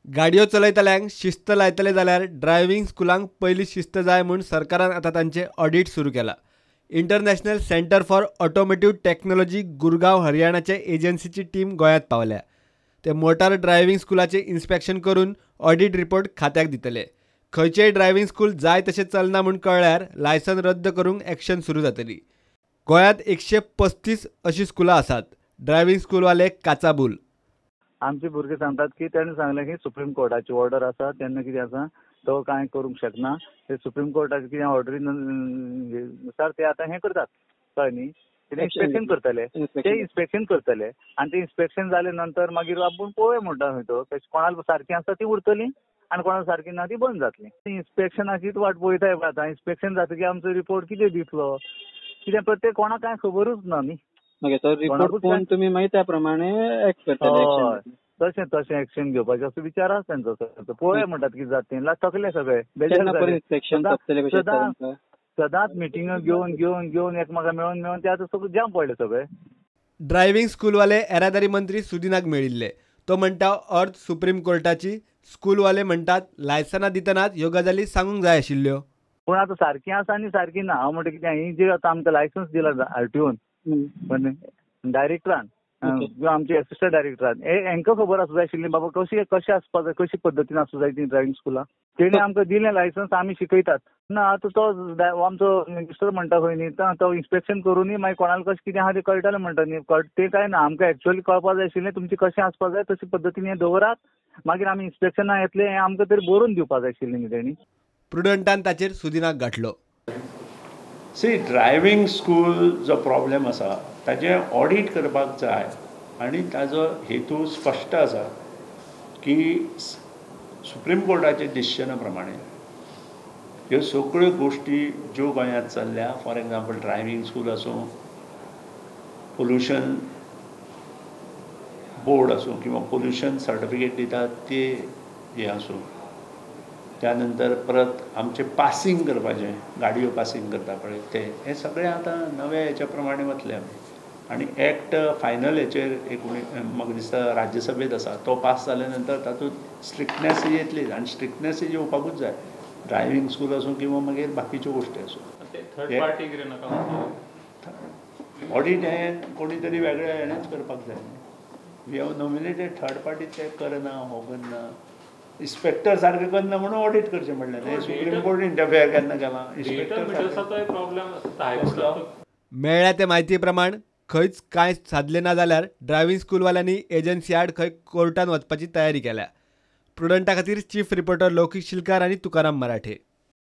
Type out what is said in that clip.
गाडयो चलयतल्यांक शिस्त लायतले जाल्यार ड्रायव्हिंग स्कुलांक पयली शिस्त जाय म्हूण सरकारान आतां तांचें ऑडिट सुरू केलां. International centre for automotive technology Gurgaon हरियाणाचे एजन्सीची टीम गोंयांत पावल्या. ते मोटार ड्रायव्हिंग स्कुलाचें इन्स्पेक्शन करून ऑडिट रिपोर्ट खात्याक दितले. खंयचेय ड्रायव्हिंग स्कूल जाय तशें चलना म्हूण कळ्ळ्यार लायसन रद्द करूंक एक्शन सुरू जातली. गोंयांत 135 अशीं स्कुलां आसात. ड्रायव्हिंग स्कूलवाले काचाबूल. आमचे भुरगे सांगतात की ताणें सांगलें की सुप्रीम कोर्टाची ऑर्डर आसा, तेन्ना कितें आसा तो कांय करूंक शकना, ते सुप्रीम कोर्टाचे कितें ऑर्डरी नुसार ते आतां हें करतात, कळ्ळें न्ही, ते इन्स्पेक्शन करतले, ते इन्स्पेक्शन करतले आनी ते इन्स्पेक्शन जाले नंतर मागीर आपूण पळोवया म्हणटा खंय तो कोणाक सारकी आसा ती उरतली आनी कोणाक सारकी ना ती बंद जातली. इन्स्पेक्शनाचीच वाट पळयताय आतां. इन्स्पेक्शन जातकीर आमचो रिपोर्ट कितें दितलो, कितें प्रत्येक कोणाक कांय खबरूच ना न्ही. ओके, तो रिपोर्ट पळोवन तुमी मागीर त्या प्रमाणे एक्ट करतले. तशें तशें एक्शन घेवपाचें असो विचार आसा तेंचो. पळोवया म्हणटात कितें जाता तें. थकले सगळे, सदांच मिटिंगो घेवन घेवन घेवन एकमेकां मेळून मेळून ते आतां सगळे जाम पडले सगळे. ड्रायव्हिंग स्कूलवाले येरादारी मंत्री सुदिनाक मेळिल्ले. तो म्हणटा अर्थ सुप्रीम कोर्टाची, स्कूलवाले म्हणटात लायसनां दितनाच ह्यो गजाली सांगूंक जाय आशिल्ल्यो. पूण आतां सारकी आसा आनी सारकी ना. हांव म्हणटा कितें, ही जी आतां आमकां लायसन्स दिला आरटीओन पण डायरेक्टरान किंवा आमचे एसिस्टंट डायरेक्टरान, हेंकां खबर आसूं जाय आशिल्ली बाबा कशी कशें आसपा जाय, कशी पद्दतीन आसूं जाय ती ड्रायव्हिंग स्कुलां. तेणी आमकां दिलें लायसन्स, आमी शिकयतात ना. आतां तो आमचो मिनिस्टर म्हणटा खंय न्ही, तो इन्स्पेक्शन करूनय मागीर कोणाक कशें कितें आहा तें कळटलें म्हणटा न्ही. तें कांय ना, आमकां एक्चुअली कळपा जाय आशिल्लें तुमचें कशें आसपा जाय तशी पद्दतीन हें दवरात, मागीर आमी इन्स्पेक्शना येतलें हें आमकां तरी बरोवन दिवपा जाय आशिल्लें न्ही तेणी. प्रुडंटान ताचेर सुदिनाक गांठलो. सी, ड्रायव्हिंग स्कूल जो प्रॉब्लेम आसा ताजें ऑडीट करपाक जाय आनी ताजो हेतू स्पश्ट आसा की सुप्रीम कोर्टाच्या डिसिजना प्रमाणे ह्यो सगळ्यो गोश्टी ज्यो गोंयांत चल्ल्या, फॉर एग्जाम्पल ड्रायव्हिंग स्कूल आसूं, पोल्युशन बोर्ड आसूं किंवा पोल्युशन सर्टिफिकेट दितात ते हें आसूं, त्या नंतर परत आमचें पासिंग करपाचें, गाडयो पासिंग करता पळय ते, हें सगळें आतां नव्या हेच्या प्रमाणे वतलें आमी. आनी एक्ट फायनल हेचेर म्हाका दिसता राज्यसभेंत आसा, तो पास जाल्या नंतर तातूंत स्ट्रिक्टनेस येतली आनी स्ट्रिक्टनेस येवपाकूच जाय, ड्रायव्हिंग स्कूल आसूं किंवा मागीर बाकीच्यो गोश्टी आसूं. ऑडिट हें कोणी तरी वेगळ्या हेणेच करपाक जाय. We have nominated third party, ते करना हो करना, इन्स्पेक्टर सारकें करना म्हणून ऑडिट करचें म्हणलें न्ही. सुप्रीम कोर्ट इंटरफेयर केन्ना केलां? इन्स्पेक्टर मेळ्ळ्या ते म्हायती प्रमाण खंयच कांय सादलें ना जाल्यार ड्रायव्हिंग स्कूलवाल्यांनी एजन्सी आड खंय कोर्टान वचपाची तयारी केल्या. प्रुडंटा खातीर चीफ रिपोर्टर लौकीक शिलकार आनी तुकाराम मराठे.